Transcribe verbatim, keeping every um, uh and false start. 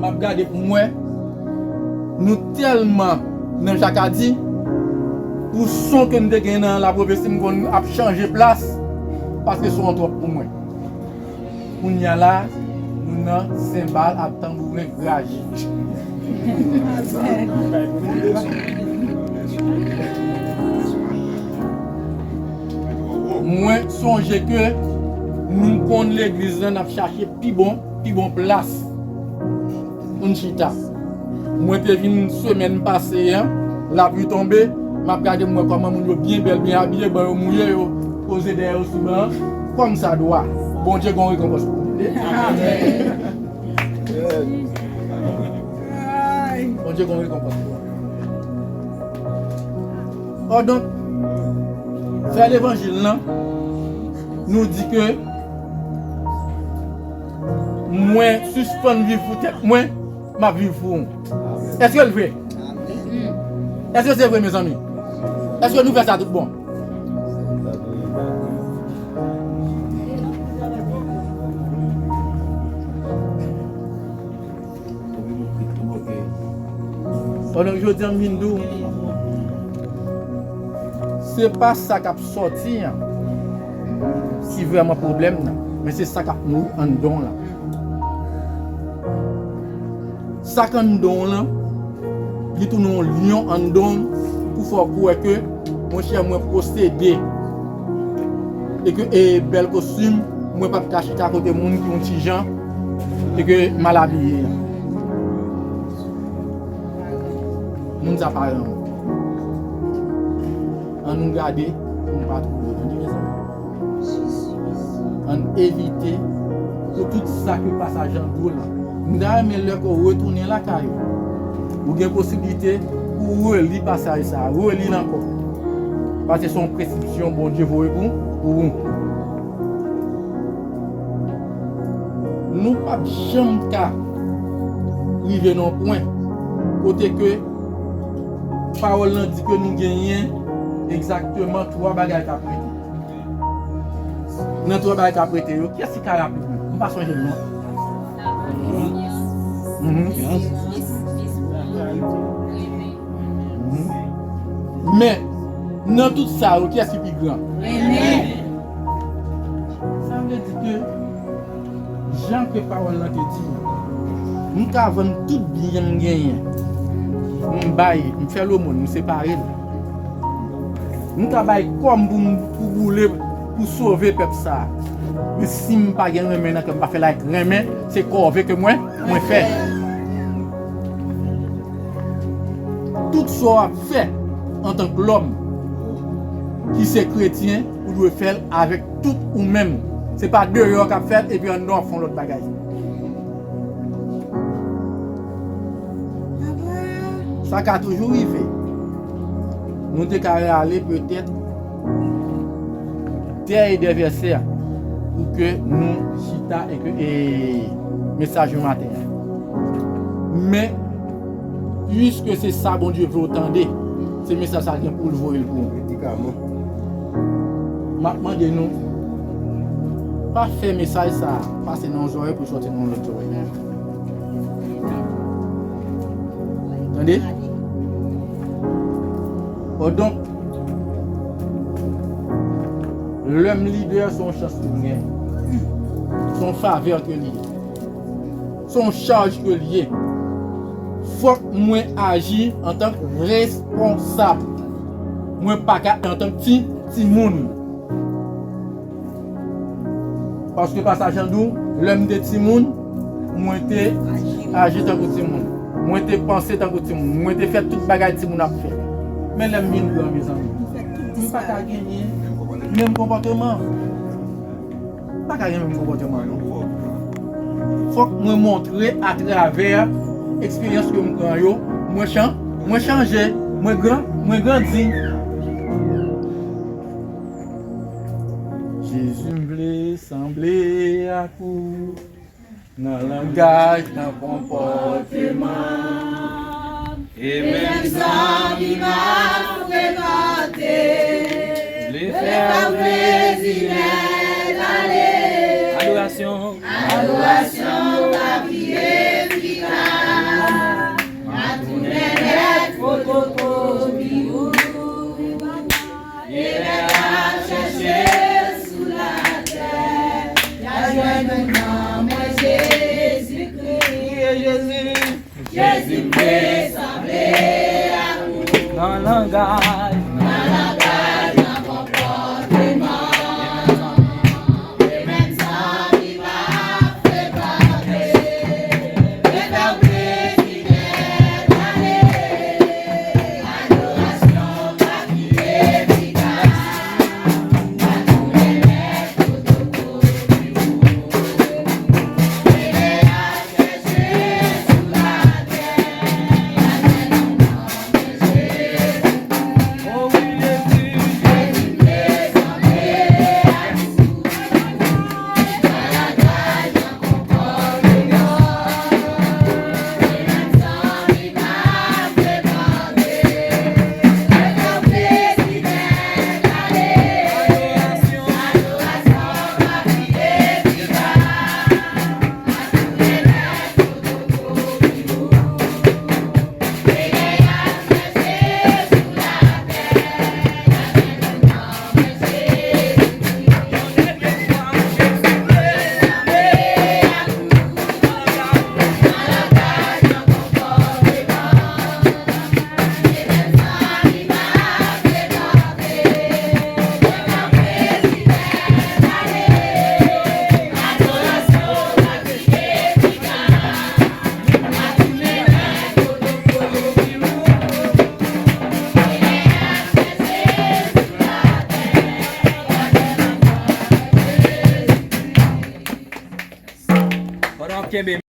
M ap gade pou m wè, nou tèlman nan jakadi, pou son ke m te gen nan lapwofesi, m konn ap chanje plas, paske son an twòp pou mwen. Kounye a la, nou nan senbal ak tanbouren graji. Mwen sonje ke nou konn legliz lan, n ap chache pi bon, pi bon plas pou n chita. Mwen te vin semèn pase an, lapli tonbe, m ap gade, m wè kòman moun yo byen bèl, byen abiye, ban yo mouye, yo poze dèyè yo sou ban an. Kòmsadwa, Bondye gen yon rekonpans pou nou. Bondye gen yon rekonpans pou nou. Ò, donk, frè levanjil lan, nou di ke mwen sispann viv pou tèt mwen, m ap viv pou ou. Èske l vre? Èske se vre, mezanmi? Èske nou fè sa tout bon? Pandan jodi a m vin di w, se pa sa k ap sòti an ki vrèman pwoblèm nan, men se sa k ap mouri anndan w lan. Sa k anndan w lan, li tounen yon lyon anndan w pou fè w kwè ke, monchè, mwen posede. E ke, e, bèl kostim, mwen p ap ka chita kote moun ki yon ti jan, e ke mal abiye an. Moun sa pa renmen w. Ann nou gade pou nou pa twouble, tande, mezanmi. Ann evite pou tout sa ke pasaj lan di w la. M ta renmen lè ke w retounen lakay ou, ou gen posiblite pou w reli pasaj sa a, reli l ankò. Paske se yon preskripsyon Bondye voye pou, pou ou. Nou p ap janm ka rive nan yon pwen kote ke pawòl lan di ke nou genyen egzakteman twa bagay k ap rete. Nan twa bagay k ap rete yo, kiyès ki ka raple nou? M pa sonje non. Mhm. Mhm. Men, nan tout sa yo, kiyès ki pi gran? Sa vle di ke, jan ke pawòl lan te di, m ka vann tout byen m genyen, m bay, m fè lomòn, m separe l. M ka bay kò m pou m, pou boule, pou sove pèp sa a. Men si m pa gen renmen nan kè m, m pa fè l avèk renmen, se kòve ke mwen, mwen fè. Tout sa w ap fè antank lòm ki se kretyen, ou dwe fè l avèk tout ou menm. Se pa deyò k ap fè l epi anndan w ap fè yon lòt bagay. Sa ka toujou rive. Nou te ka rale petèt dè e dè vèsè pou ke nou chita e ke, e, mesaj yon maten an. Men, piske se sa Bondye vle w tande, se mesaj sa gen pou l voye l pou ou. Medikaman. M ap mande nou, pa fè mesaj sa a pase nan yon zòrèy pou l sòti nan yon lòt zòrèy. Tande? Bon, donk, lè m lidè, se yon chans ke m gen. Se yon favè ke li ye. Se yon chaj ke li ye. Fòk mwen aji antank responsab. Mwen pa ka antank ti, timoun. Paske pasaj lan di w, lè m te timoun, mwen te aji tankou timoun. Mwen te panse tankou timoun. Mwen te fè tout bagay timoun ap fè. Men lè m vin gran, mezanmi, m pa ka genyen menm konpòteman. M pa ka gen menm konpòteman, non. Fòk mwen montre atravè eksperyans ke m pran yo, mwen chan-, mwen chanje, mwen gran, mwen grandi. Jezi, m vle sanble ak ou nan langaj, nan konpòteman. E menm zanmi m ap frekante, vle fè w plezi nèt ale. Adorasyon. Adorasyon pa pi efikas. Jezi, m vle sanble ak ou. Nan langaj. Nan langaj, nan konpòteman. E menm santi m ap frekante. Mwen fè w plezi dèt ale. Adorasyon pa ki efikas. A tou lè mèt pwotokòl. Pandan w ap kenbe